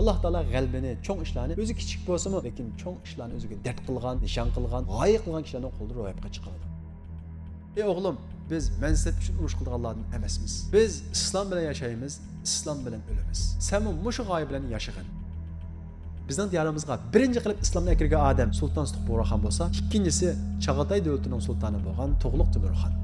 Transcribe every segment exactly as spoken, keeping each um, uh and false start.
ئاللاھ تائالا غەلىبىنى، چوڭ ئىشلارنى ئۆزى كىچىك بولسىمۇ، لېكىن چوڭ ئىشلارنى ئۆزىگە دەرد قىلغان، نىشان قىلغان، غايە قىلغان كىشىلەرنىڭ قولىدا روياپقا چىقىرىدۇ. ئى ئوغلۇم، بىز مەنسەپ ئۈچۈن ئۇرۇش قىلىدىغانلاردىن ئەمەسمىز. بىز ئىسلام بىلەن ياشايمىز، ئىسلام بىلەن ئۆلىمىز. سەنمۇ مۇشۇ غايە بىلەن ياشىغىن. بىزنىڭ دىيارىمىزغا بىرىنچى قىلىپ ئىسلامنى ئەكىرگەن ئادەم سۇلتان سۇتۇق بۇغراخان بولسا، ئىككىنچىسى چاغاتاي دۆلىتىنىڭ سۇلتانى بولغان تۇغلۇق تۆمۈرخان.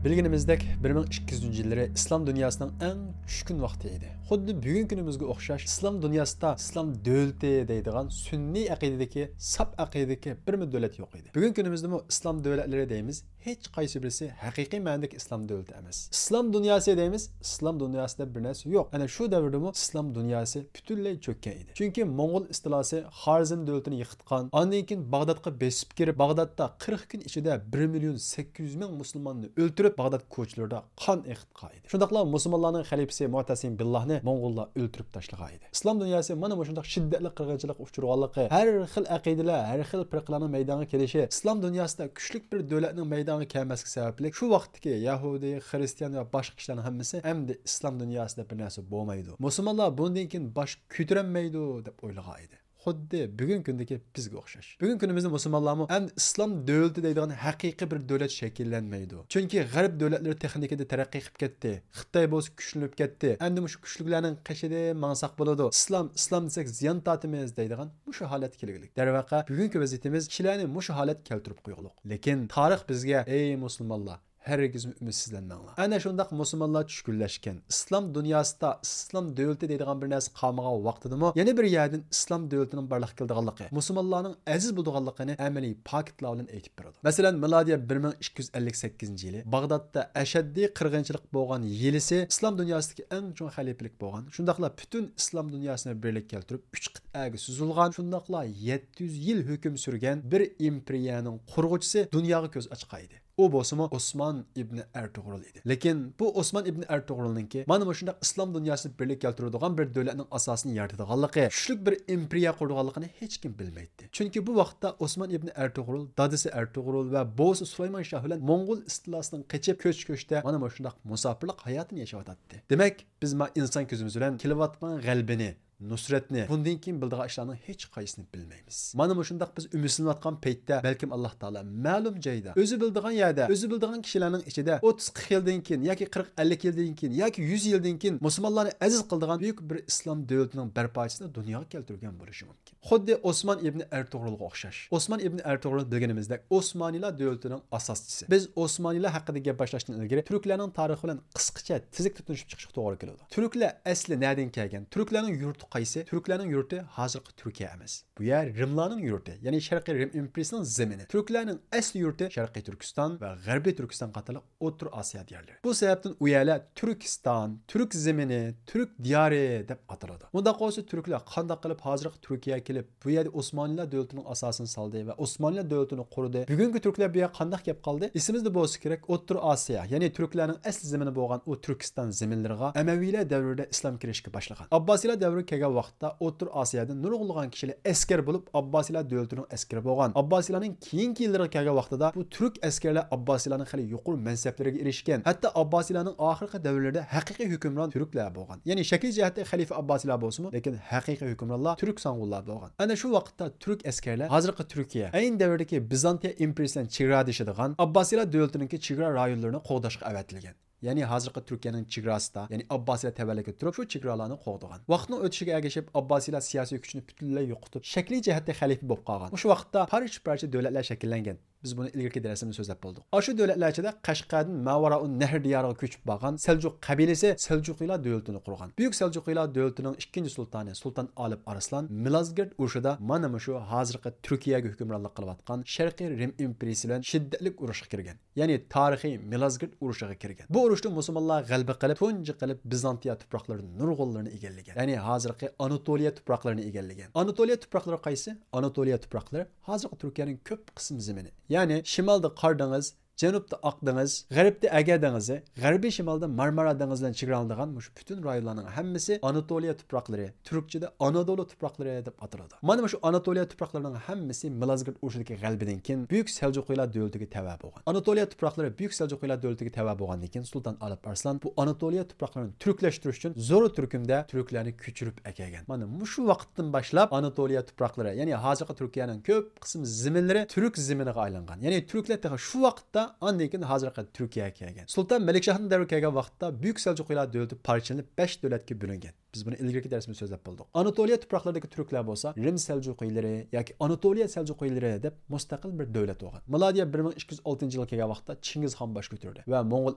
بىلگىنىمىزدەك، بىر مىڭ ئىككى يۈزىنچى يىللىرى ئىسلام دۇنياسىنىڭ ئەڭ چۈشكۈن ۋاقتى ئىدى. خۇددى بۈگۈنكى كۈنىمىزگە ئوخشاش ئىسلام دۇنياسىدا ئىسلام دۆلىتى دەيدىغان سۈننىي ئەقىدىدىكى، ساپ ئەقىدىدىكى بىرمۇ دۆلەت يوق ئىدى. بۈگۈنكى كۈنىمىزدىمۇ ئىسلام دۆلەتلىرى دەيمىز، ھېچ قايسى بىرسى ھەقىقىي مەنىدىكى ئىسلام دۆلىتى ئەمەس. ئىسلام دۇنياسى دەيمىز، ئىسلام دۇنياسىدا بىر نەرسە يوق. ئەنە شۇ دەۋردىمۇ ئىسلام دۇنياسى پۈتۈنلەي چۆككەن ئىدى. چۈنكى موڭغۇل ئىستىلاسى خارزم دۆلىتىنى يىقىتقان، ئاندىن كېيىن باغدادقا بېسىپ كىرىپ، باغدادتا قىرىق كۈن ئىچىدە بىر مىليون سەككىز يۈز مىڭ مۇسۇلماننى ئۆلتۈرۈپ، باغداد كوچىلىرىدا قان ئېقىتقان ئىدى. شۇنداقلا مۇسۇلمانلارنىڭ خەلىپىسى مۇئتەسىم بىللاھنى موڭغۇللار ئۆلتۈرۈپ تاشلىغان ئىدى. ئىسلام دۇنياسى مانا مۇشۇنداق شىددەتلىك قىرغىنچىلىققا ئۇچرىغانلىقى، ھەر خىل ئەقىدىلەر، ھەر خىل پىرقىلەرنىڭ مەيدانغا كېلىشى، ئىسلام دۇنياسىدا كۈچلۈك بىر دۆلەتنىڭ مەيدانغا كەلمەسلىكى سەۋەبلىك شۇ ۋاقىتتىكى يەھۇدىي، خىرىستىيان ۋە باشقا كىشىلەرنىڭ ھەممىسى ئەمدى ئىسلام دۇنياسىدا بىر نەرسە بولمايدۇ، مۇسۇلمانلار بۇندىن كېيىن باش كۆتۈرەلمەيدۇ دەپ ئويلىغان ئىدى. خۇددى بۈگۈنكى كۈندىكى بىزگە ئوخشاش. بۈگۈنكى كۈنىمىزدە مۇسۇلمانلارمۇ ئەمدى ئىسلام دۆلىتى دەيدىغان ھەقىقىي بىر دۆلەت شەكىللەنمەيدۇ. چۈنكى غەرب دۆلەتلىرى تېخنىكىدا تەرەققىي قىلىپ كەتتى. خىتاي بولسا كۈچلىنىپ كەتتى. ئەمدى مۇشۇ كۈچلۈكلەرنىڭ قېشىدا ماڭساق بولىدۇ. ئىسلام، ئىسلام دېسەك زىيان تارتىمىز دەيدىغان مۇشۇ ھالەتكە كەلگۈلۈك. دەرۋەقە، بۈگۈنكى ۋەزىيىتىمىز كىشىلەرنى مۇشۇ ھالەتكە كەلتۈرۈپ قويغۇلۇق. لېكىن تارىخ بىزگە، ئەي مۇسۇلمانلار، ھەرگىزمۇ ئۈمىدسىزلەنمەڭلار. ئەنە شۇنداق مۇسۇلمانلار چۈشكۈنلەشكەن، ئىسلام دۇنياسىدا ئىسلام دۆلىتى دەيدىغان بىر نەرسە قالمىغان ۋاقتىدىمۇ يەنە بىر يەردىن ئىسلام دۆلىتىنىڭ بارلىققا كېلىدىغانلىقى، مۇسۇلمانلارنىڭ ئەزىز بولىدىغانلىقىنى ئەمەلىي پاكىتلار بىلەن ئېيتىپ بېرىدۇ. مەسىلەن، مىلادىيە بىر مىڭ ئىككى يۈز ئەللىك سەككىزىنچى يىلى باغدادتا ئەشەددىي قىرغىنچىلىق بولغان يىلىسى ئىسلام دۇنياسىدىكى ئەڭ چوڭ خەلىپىلىك بولغان، شۇنداقلا پۈتۈن ئىسلام دۇنياسىنى بىرلىككە كەلتۈرۈپ ئۈچ قىتئەگە سوزۇلغان، شۇنداقلا يەتتە يۈز يىل ھۆكۈم سۈرگەن بىر ئىمپېرىيەنىڭ قۇرغۇچىسى دۇنياغا كۆز ئاچقان ئىدى. ئۇ بولسىمۇ ئوسمان ئىبنى ئەرتۇغرۇل ئىدى. لېكىن بۇ ئوسمان ئىبنى ئەرتۇغرۇلنىڭكى مانا مۇشۇنداق ئىسلام دۇنياسىنى بىرلىككە كەلتۈرىدىغان بىر دۆلەتنىڭ ئاساسىنى يارىتىدىغانلىقى، كۈچلۈك بىر ئىمپېرىيە قۇرىدىغانلىقىنى ھېچكىم بىلمەيتتى. چۈنكى بۇ ۋاقىتتا ئوسمان ئىبنى ئەرتۇغرۇل، دادىسى ئەرتۇغرۇل ۋە بوۋىسى سۇلايمان شاھ بىلەن موڭغۇل ئىستىلاسىدىن قېچىپ، كۆچ-كۆچتە مانا مۇشۇنداق مۇساپىرلىق ھاياتىنى ياشاۋاتاتتى. دېمەك، بىز ما ئىنسان كۆزىمىز بىلەن كېلىۋاتقان غەلىبىنى، نۇسرەتنى، بۇندىن كېيىن بىلىدىغان ئىشلارنىڭ ھېچقايسىسىنى بىلمەيمىز. مانا مۇشۇنداق بىز ئۈمىدسىزلىنىۋاتقان پەيتتە بەلكىم ئاللاھ تائالا مەلۇم جايدا، ئۆزى بىلىدىغان يەردە، ئۆزى بىلىدىغان كىشىلەرنىڭ ئىچىدە ئوتتۇز قىرىق يىلدىن كېيىن ياكى قىرىق ئەللىك يىلدىن كېيىن ياكى يۈز يىلدىن كېيىن مۇسۇلمانلارنى ئەزىز قىلىدىغان بۈيۈك بىر ئىسلام دۆلىتىنىڭ بەرپاچىسىنى دۇنياغا كەلتۈرگەن بولۇشى مۇمكىن. خۇددى ئوسمان ئىبنى ئەرتۇغرۇلغا ئوخشاش. ئوسمان ئىبنى ئەرتۇغرۇل بىلگىنىمىزدەك ئوسمانىيلار دۆلىتىنىڭ ئاساسچىسى. بىز ئوسمانىيلار ھەققىدە گەپ باشلاشتىن ئىلگىرى تۈركلەرنىڭ تارىخى بىلەن قىسقىچە تىزىكتە تونۇشۇپ چىقىشقا توغرا كېلىدۇ. تۈركلەر ئەسلى نەدىن كەلگەن؟ تۈركلەرنىڭ يۇرتى قايسى؟ تۈركلەرنىڭ يۇرتى ھازىرقى تۈركىيە ئەمەس. بۇ يەر رىملارنىڭ يۇرتى، يەنى شەرقىي رىم ئىمپېرىيىسىنىڭ زېمىنى. تۈركلەرنىڭ ئەسلى يۇرتى شەرقىي تۈركىستان ۋە غەربىي تۈركىستان قاتارلىق ئوتتۇرا ئاسىيا دىيارلىرى. بۇ سەۋەبتىن ئۇ يەرلەر تۈركىستان، تۈرك زېمىنى، تۈرك دىيارى دەپ ئاتىلىدۇ. مۇنداق بولسا تۈركلەر قانداق قىلىپ ھازىرقى تۈركىيەگە كېلىپ، بۇ يەردە ئوسمانىيلار دۆلىتىنىڭ ئاساسىنى سالدى ۋە ئوسمانىيلار دۆلىتىنى قۇردى؟ بۈگۈنكى تۈركلەر بۇ يەرگە قانداق كېلىپ قالدى؟ ئېسىمىزدە بولسا كېرەك، ئوتتۇرا ئاسىيا، يەنى تۈركلەرنىڭ ئەسلى زېمىنى بولغان ئۇ تۈركىستان زېمىنلىرىغا ئەمەۋىيلەر دەۋرىدە ئىسلام كىرىشكە باشلىغان. ئابباسىيلار دەۋرىگە كەلگەن ۋاقىتتا ئوتتۇرا ئاسىيادىن نۇرغۇنلىغان كىشىلەر ئەسكەر بولۇپ، ئابباسىيلار دۆلىتىنىڭ ئەسكىرى بولغان. ئابباسىيلارنىڭ كېيىنكى يىللىرىغا كەلگەن ۋاقتىدا بۇ تۈرك ئەسكەرلەر ئابباسىيلارنىڭ خېلى يۇقىرى مەنسەپلىرىگە ئېرىشكەن. ھەتتا ئابباسىيلارنىڭ ئاخىرقى دەۋرلىرىدە ھەقىقىي ھۆكۈمران تۈركلەر بولغان. يەنى شەكلىي جەھەتتە خەلىپە ئابباسىيلار بولسىمۇ، لېكىن ھەقىقىي ھۆكۈمرانلار تۈرك سانغۇنلار بولغان. ئەنە شۇ ۋاقىتتا تۈرك ئەسكەرلەر ھازىرقى تۈركىيە، ئەينى دەۋردىكى بىزانتىيە ئىمپېرىيىسى بىلەن چېگرادىشىدىغان ئابباسىيلار دۆلىتىنىڭكى چېگرا رايونلىرىنى قوغداشقا ئەۋەتىلگەن. يەنى ھازىرقى تۈركىيەنىڭ چېگراسىدا، يەنى ئابباسىيلار تەۋەلىكىدە تۇرۇپ، شۇ چېگرالارنى قوغدىغان. ۋاقىتنىڭ ئۆتۈشىگە ئەگىشىپ، ئابباسىيلار سىياسىي كۈچىنى پۈتۈنلەي يوقىتىپ، شەكلىي جەھەتتە خەلىپە بولۇپ قالغان. مۇشۇ ۋاقىتتا پارچە-پارچە دۆلەتلەر شەكىللەنگەن. بىز بۇنى ئىلگىرىكى دەرسىمىزدە سۆزلەپ بولدۇق. ئاشۇ دۆلەتلەر ئىچىدە قەشقەردىن ماۋاراۇن نەھر دىيارىغا كۆچۈپ بارغان سەلجۇق قەبىلىسى سەلجۇقىيلار دۆلىتىنى قۇرغان. بۈيۈك سەلجۇقىيلار دۆلىتىنىڭ ئىككىنچى سۇلتانى سۇلتان ئالىپ ئارسلان مىلازگىرت ئۇرۇشىدا مانا مۇشۇ ھازىرقى تۈركىيەگە ھۆكۈمرانلىق قىلىۋاتقان شەرقىي رىم ئىمپېرىيىسى بىلەن شىددەتلىك ئۇرۇشقا كىرگەن. يەنى تارىخىي مىلازگىرت ئۇرۇشىغا كىرگەن. بۇ ئۇرۇشتا مۇسۇلمانلار غەلىبە قىلىپ، تۇنجى قىلىپ بىزانتىيە تۇپراقلىرىدىن نۇرغۇنلىرىنى ئىگىلىگەن. يەنى ھازىرقى ئاناتولىيە تۇپراقلىرىنى ئىگىلىگەن. ئاناتولىيە تۇپراقلىرى قايسى؟ ئاناتولىيە تۇپراقلىرى ھازىرقى تۈركىيەنىڭ كۆپ قىسىم زېمىنى. يەنى شىمالدا قارا دېڭىز، جەنۇبتا ئاق دېڭىز، غەربتە ئەگە دېڭىزى، غەربىي شىمالدا مارمارا دېڭىزى بىلەن چېگرالىنىدىغان مۇشۇ پۈتۈن رايونلارنىڭ ھەممىسى ئاناتولىيە تۇپراقلىرى، تۈركچىدە ئانادولۇ تۇپراقلىرى دەپ ئاتىلىدۇ. مانا مۇشۇ ئاناتولىيە تۇپراقلىرىنىڭ ھەممىسى مالازگىرت ئۇرۇشىدىكى غەلىبىدىن كېيىن بۈيۈك سەلجۇقىيلار دۆلىتىگە تەۋە بولغان. ئاناتولىيە تۈپراقلىرى بۈيۈك سەلجۇقىيلار دۆلىتىگە تەۋە بولغاندىن كېيىن سۇلتان ئالپ ئارسلان بۇ ئاناتولىيە تۇپراقلىرىنى تۈركلەشتۈرۈش ئۈچۈن زور تۈركۈمدە تۈركلەرنى كۆچۈرۈپ ئەكەلگەن. مانا مۇشۇ ۋاقىتتىن باشلاپ ئاناتولىيە تۇپراقلىرى، يەنى ھازىرقى تۈركىيەنىڭ كۆپ قىسىم زېمىنلىرى تۈرك زېمىنىغا ئايلانغان. يەنى تۈركلەر تېخى شۇ ۋاقىتتا ئاندىن كېيىن ھازىرقى تۈركىيەگە كەلگەن. سۇلتان مەلىكشاھنىڭ دەۋرىگە كەلگەن ۋاقىتتا بۈيۈك سەلجۇقىيلار دۆلىتى پارچىلىنىپ بەش دۆلەتكە بۆلۈنگەن. بىز بۇنى ئىلگىرىكى دەرسىمىزدە سۆزلەپ بولدۇق. ئاناتولىيە تۇپراقلىرىدىكى تۈركلەر بولسا رىم سەلجۇقىيلىرى ياكى ئاناتولىيە سەلجۇقىيلىرى دەپ مۇستەقىل بىر دۆلەت بولغان. مىلادىيە بىر مىڭ ئىككى يۈز ئالتىنچى يىلغا كېلگەن ۋاقىتتا چىڭگىز خان باش كۆتۈردى ۋە موڭغۇل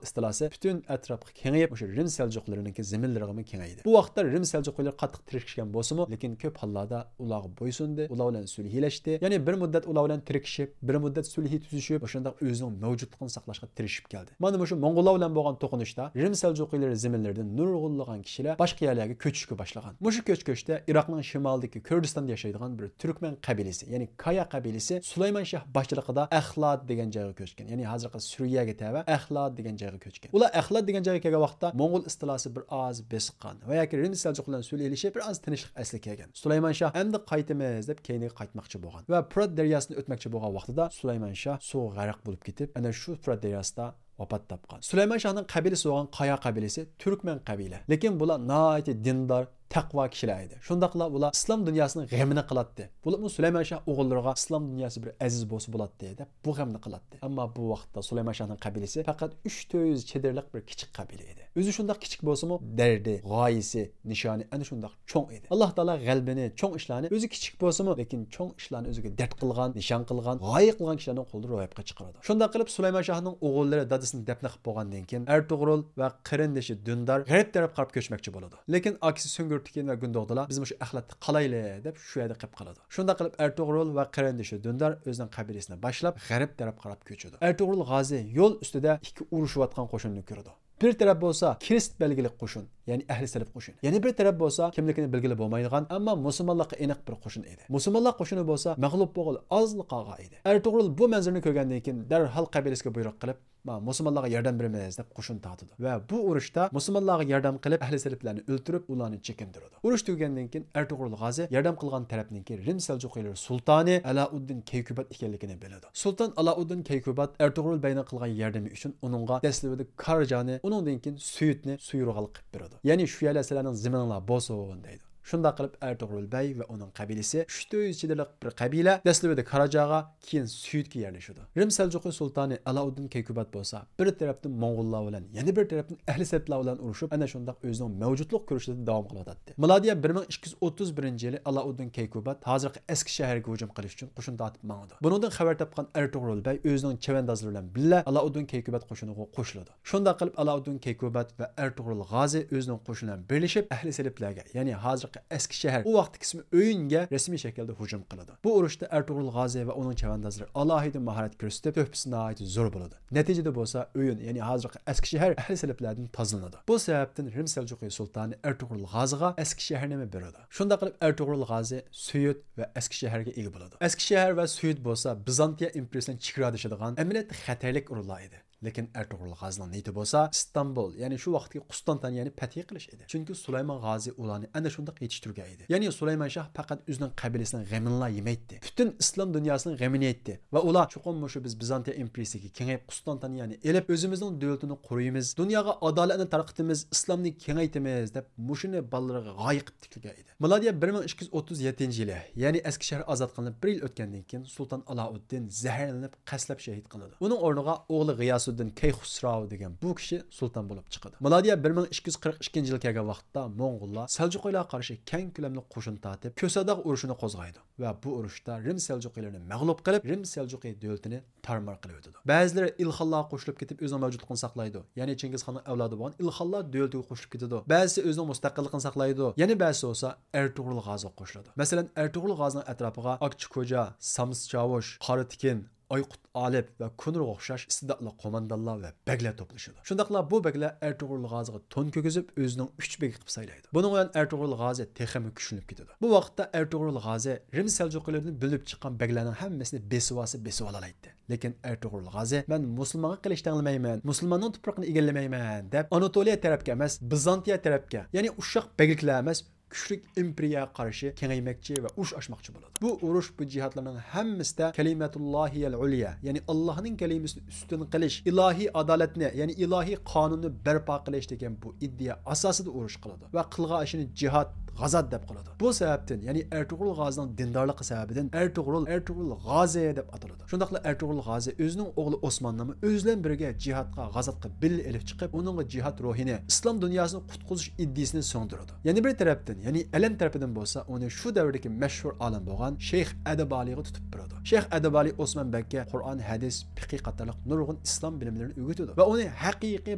ئىستىلاسى پۈتۈن ئەتراپقا كېڭىيىپ، مۇشۇ رىم سەلجۇقلىرىنىڭكى زېمىنلىرىغىمۇ كېڭەيدى. بۇ ۋاقىتتا رىم سەلجۇقىيلىرى قاتتىق تىركىشكەن بولسىمۇ، لېكىن كۆپ ھاللاردا ئۇلارغا بويسۇندى، ئۇلار بىلەن سۈلھىلەشتى. يەنى بىر مۇددەت ئۇلار بىلەن تىركىشىپ، بىر مۇددەت سۈلھى تۈزۈشۈپ، مۇشۇنداق ئۆزىنىڭ مەۋجۇتلۇقىنى ساقلاشقا تىرىشىپ كەلدى. مانا مۇشۇ موڭغۇللار بىلەن بولغان توقۇنۇشتا رىم سەلجۇقىيلىرى زېمىنلىرىدىن نۇرغۇنلىغان كىشىلەر باشقا يەرلەرگە كۆچۈشكە باشلىغان. مۇشۇ كۆچكۈچتە ئىراقنىڭ شىمالىدىكى كۈردىستاندا ياشايدىغان بىر تۈركمەن قەبىلىسى، يەنى كايا قەبىلىسى سۇلايمان شاھ باشچىلىقىدا ئەخلات دېگەن جايغا كۆچكەن. يەنى ھازىرقى سۈرىيەگە تەۋە ئەخلات دېگەن جايغا كۆچكەن. ئۇلار ئەخلات دېگەن جايغا كەلگەن ۋاقىتتا موڭغۇل ئىستىلاسى بىر ئاز بېسىققان ۋە ياكى رىم سەلجۇق بىلەن سۈلھىلىشىپ بىر ئاز تىنچلىق ئەسلىگە كەلگەن. سۇلايمان شاھ ئەمدى قايتىمىز دەپ كەينىگە قايتماقچى بولغان ۋە پۇرات دەرياسىنى ئۆتمەكچى بولغان ۋاقتىدا سۇلايمان شاھ سۇغا غەرق بولۇپ كېتىپ، ئەنە شۇ پۇرات دەرياسىدا ۋاپات تاپقان. سۇلايمان شاھنىڭ قەبىلىسى بولغان قايا قەبىلىسى تۈركمەن قەبىلە. لېكىن بۇلار ناھايىتى دىندار، تەقۋا كىشىلەر ئىدى. شۇنداقلا ئۇلار ئىسلام دۇنياسىنىڭ غېمىنى قىلاتتى. بولۇپمۇ سۇلايمان شاھ ئوغۇللىرىغا ئىسلام دۇنياسى بىر ئەزىز بولسا بولاتتى دەپ بۇ غەمنى قىلاتتى. ئەمما بۇ ۋاقىتتا سۇلايمان شاھنىڭ قەبىلىسى پەقەت ئۈچ تۆت يۈز چېدىرلىق بىر كىچىك قەبىلە ئىدى. ئۆزى شۇنداق كىچىك بولسىمۇ، دەردى، غايىسى، نىشانى ئەنە شۇنداق چوڭ ئىدى. ئاللا تائالا غەلىبىنى، چوڭ ئىشلارنى، ئۆزى كىچىك بولسىمۇ، لېكىن چوڭ ئىشلارنى ئۆزىگە دەرد قىلغان، نىشان قىلغان، غايە قىلغان كىشىلەرنىڭ قولىدا روياپقا چىقىرىدۇ. شۇنداق قىلىپ سۇلايمان شاھنىڭ ئوغۇللىرى دادىسىنى دەپنە قىلىپ بولغاندىن كېيىن ئەرتۇغرۇل ۋە قېرىندىشى دۈندار غەرب تەرەپ قاراپ كۆچمەكچى بولىدۇ. لېكىن ئاكىسى سۈڭگۈر تېكىن ۋە گۈندوغدىلا بىز مۇشۇ ئەخلەتتە قالايلى دەپ شۇ يەردە قېلىپ قالىدۇ. شۇنداق قىلىپ ئەرتۇغرۇل ۋە قېرىندىشى دۈندار ئۆزىنىڭ قەبىلىسىنى باشلاپ غەرب تەرەپ قاراپ كۆچىدۇ. ئەرتۇغرۇل غازى يول ئۈستىدە ئىككى ئۇرۇشۇۋاتقان قوشۇننى كۆرىدۇ. بىر تەرەپ بولسا كىرىست بەلگىلىك قوشۇن، يەنى ئەھلى سەلىپ قوشۇنى. يەنە بىر تەرەپ بولسا كىملىكىنى بىلگىلى بولمايدىغان، ئەمما مۇسۇلمانلىققا ئېنىق بىر قوشۇن ئىدى. مۇسۇلمانلار قوشۇنى بولسا مەغلۇپ بولغىلى ئازلا قالغان ئىدى. ئەرتۇغرۇل بۇ مەنزىرىنى كۆرگەندىن كېيىن دەرھال قەبىلىسىگە بۇيرۇق قىلىپ، ما، مۇسۇلمانلارغا ياردەم بېرىمىز دەپ قوشۇن تارتىدۇ ۋە بۇ ئۇرۇشتا مۇسۇلمانلارغا ياردەم قىلىپ، ئەھلى سەلىپلەرنى ئۆلتۈرۈپ، ئۇلارنى چېكىندۈرىدۇ. ئۇرۇش تۈگىگەندىن كېيىن ئەرتۇغرۇل غازى ياردەم قىلغان تەرەپنىڭكى رىم سەلجۇقىيلىرى سۇلتانى ئەلائۇددىن كەيكۇبات ئىكەنلىكىنى بىلىدۇ. سۇلتان ئالاؤددىن كەيكۇبات ئەرتۇغرۇل بەگنىڭ قىلغان ياردىمى ئۈچۈن ئۇنىڭغا دەسلىپىدە كارجانى، ئۇنىڭدىن كېيىن سۈيۈتنى سۇيرۇغاللىق قىلىپ بېرىدۇ. يەنى شۇ يەرلەر سىلەرنىڭ زېمىنىڭلار بولسۇن دەيدۇ. شۇنداق قىلىپ ئەرتۇغرۇل بەگ ۋە ئۇنىڭ قەبىلىسى ئۈچ تۆت يۈز چېدىرلىق بىر قەبىلە، دەسلىپىدە كاراجاغا، كېيىن سۈيۈتكە يەرلىشىدۇ. رىم سەلجۇقى سۇلتانى ئالاؤددىن كەيكۇبات بولسا بىر تەرەپتىن موڭغۇللار بىلەن، يەنە بىر تەرەپتىن ئەھلى سەلىپلەر بىلەن ئۇرۇشۇپ، ئەنە شۇنداق ئۆزىنىڭ مەۋجۇتلۇق كۈرىشىدە داۋام قىلىۋاتاتتى. مىلادىيە بىر مىڭ ئىككى يۈز ئوتتۇز بىرىنچى يىلى ئالاؤددىن كەيكۇبات ھازىرقى ئەسكى شەھەرگە ھۇجۇم قىلىش ئۈچۈن قوشۇن تارتىپ ماڭىدۇ. بۇنىڭدىن خەۋەر تاپقان ئەرتۇغرۇل بەگ ئۆزىنىڭ چەۋەندازلىرى بىلەن بىللە ئالاؤددىن كەيكۇبات قوشۇنىغا قوشۇلىدۇ. شۇنداق قىلىپ ئالاؤددىن كەيكۇبات ۋە ئەرتۇغرۇل غازى ئۆزىنىڭ قوشۇنى بىلەن بىرلىشىپ ئەھلى سەلىپلەرگە، يەنى ھازىرقى ئەسكى شەھەر، ئۇ ۋاقىتتىكى ئىسمى ئۆيۈنگە رەسمىي شەكىلدە ھۇجۇم قىلىدۇ. بۇ ئۇرۇشتا ئەرتۇغرۇل غازى ۋە ئۇنىڭ چەۋەندازلىرى ئالاھىدە ماھارەت كۆرسىتىپ، تۆھپىسى ناھايىتى زور بولىدۇ. نەتىجىدە بولسا ئۆيۈن، يەنى ھازىرقى ئەسكى شەھەر ئەھلى سەلىپلەردىن تازىلىنىدۇ. بۇ سەۋەبتىن رىم سەلجۇقى سۇلتانى ئەرتۇغرۇل غازىغا ئەسكى شەھەرنىمۇ بېرىدۇ. شۇنداق قىلىپ ئەرتۇغرۇل غازى سۈيۈت ۋە ئەسكى شەھەرگە ئىگە بولىدۇ. ئەسكى شەھەر ۋە سۈيۈت بولسا بىزانتىيە ئىمپېرىيىسى بىلەن چېگرادىشىدىغان ئەمەلىيەتتە خەتەرلىك ئورۇنلار ئىدى. لېكىن ئەرتۇغرۇل غازىنىڭ نىيىتى بولسا ئىستانبۇل، يەنى شۇ ۋاقىتتىكى قۇستانتانىيەنى پەتھى قىلىش ئىدى. چۈنكى سۇلايمان غازى ئۇلارنى ئەنە شۇنداق يېتىشتۈرگەن ئىدى. يەنى سۇلايمان شاھ پەقەت ئۆزىنىڭ قەبىلىسىنىڭ غېمىنىلا يېمەيتتى. پۈتۈن ئىسلام دۇنياسىنىڭ غېمىنى يەيتتى ۋە ئۇلار چوقۇم مۇشۇ بىز بىزانتىيە ئىمپېرىيىسىگە كېڭىيىپ، قۇستانتانىيەنى ئېلىپ، ئۆزىمىزنىڭ دۆلىتىنى قۇرۇيمىز، دۇنياغا ئادالەتنى تارقىتىمىز، ئىسلامنى كېڭەيتىمىز دەپ مۇشۇنى بالىلىرىغا غايە قىلىپ تىكلىگەن ئىدى. مىلادىيە بىر مىڭ ئىككى يۈز ئوتتۇز يەتتىنچى يىلى، يەنى ئەسكى شەھەر ئازاد قىلىنىپ بىر يىل ئۆتكەندىن كېيىن، سۇلتان ئالاؤددىن زەھەرلىنىپ، قەستلەپ شېھىت قىلىنىدۇ. ئۇنىڭ ئورنىغا ئوغلى غىياسۇددىن كەيخۇسراۋ دېگەن بۇ كىشى سۇلتان بولۇپ چىقىدۇ. مىلادىيە بىر مىڭ ئىككى يۈز قىرىق ئىككىنچى يىلى كەلگەن ۋاقىتتا، موڭغۇللار سەلجۇقىيلارغا قارشى كەڭ كۆلەملىك قوشۇن تارتىپ، كۆساداغ ئۇرۇشىنى قوزغايدۇ ۋە بۇ ئۇرۇشتا رىم سەلجۇقىيلىرىنى مەغلۇپ قىلىپ، رىم سەلجۇقىي دۆلىتىنى تارمار قىلىۋېتىدۇ. بەزىلىرى ئىلخانلارغا قوشۇلۇپ كېتىپ، ئۆزىنىڭ مەۋجۇتلۇقىنى ساقلايدۇ. يەنى چىڭگىزخاننىڭ ئەۋلادى بولغان ئىلخانلار دۆلىتىگە قوشۇلۇپ كېتىدۇ. بەزىسى ئۆزىنىڭ مۇستەقىللىقىنى ساقلايدۇ. يەنە بەزىسى بولسا ئەرتۇغرۇل غازىغا قوشۇلىدۇ. مەسىلەن، ئەرتۇغرۇل غازىنىڭ ئەتراپىغا ئاكچى كوجا، سامسا چاۋۇش، قارا تېكىن، ئايقۇت ئالىپ ۋە كونۇرغا ئوخشاش ئىستىداتلىق قوماندانلار ۋە بەگلەر توپلىشىدۇ. شۇنداقلا بۇ بەگلەر ئەرتۇغرۇل غازىغا تون كىرگۈزۈپ، ئۆزىنىڭ ئۈچ بېگى قىلىپ سايلايدۇ. بۇنىڭ بىلەن ئەرتۇغرۇل غازى تېخىمۇ كۈچلىنىپ كېتىدۇ. بۇ ۋاقىتتا ئەرتۇغرۇل غازى رىم سەلجۇقىيلىرىدىن بۆلۈنۈپ چىققان بەگلەرنىڭ ھەممىسىنى بېسىۋالسا بېسىۋالالايتتى. لېكىن ئەرتۇغرۇل غازى، «مەن مۇسۇلمانغا قىلىچ تەڭلىمەيمەن، مۇسۇلماننىڭ تۇپرىقىنى ئىگىلىمەيمەن» دەپ، ئاناتولىيە تەرەپكە ئەمەس، بىزانتىيە تەرەپكە، يەنى ئۇششاق بەگلىكلەر ئەمەس، كۈچلۈك ئىمپېرىيەگە قارشى كېڭەيمەكچى ۋە ئۇرۇش ئاچماقچى بولىدۇ. بۇ ئۇرۇش، بۇ جىھادلارنىڭ ھەممىسىدە كەلىمەتۇللاھىيەل ئۇليا، يەنى ئاللاھنىڭ كەلىمىسىنى ئۈستۈن قىلىش، ئىلاھىي ئادالەتنى، يەنى ئىلاھىي قانۇننى بەرپا قىلىش دېگەن بۇ ئىدىيە ئاساسىدا ئۇرۇش قىلىدۇ ۋە قىلغان ئىشىنى جىھاد، غازات دەپ قىلىدۇ. بۇ سەۋەبتىن، يەنى ئەرتۇغرۇل غازىنىڭ دىندارلىقى سەۋەبىدىن ئەرتۇغرۇل، ئەرتۇغرۇل غازى دەپ ئاتىلىدۇ. شۇنداقلا ئەرتۇغرۇل غازى ئۆزىنىڭ ئوغلى ئوسماننىمۇ ئۆزى بىلەن بىرگە جىھادقا، غازاتقا بىللە ئېلىپ چىقىپ، ئۇنىڭغا جىھاد روھىنى، ئىسلام دۇنياسىنى قۇتقۇزۇش ئىدىيىسىنى سىڭدۈرىدۇ. يەنە بىر تەرەپتىن، يەنى ئەلەم تەرىپىدىن بولسا، ئۇنى شۇ دەۋردىكى مەشھۇر ئالىم بولغان شەيخ ئەدىبالىغا تۇتۇپ بېرىدۇ. شەيخ ئەدىبالى ئوسمان بەگكە قۇرئان، ھەدىس، پىقىھ قاتارلىق نۇرغۇن ئىسلام بىلىملىرىنى ئۆگىتىدۇ ۋە ئۇنى ھەقىقىي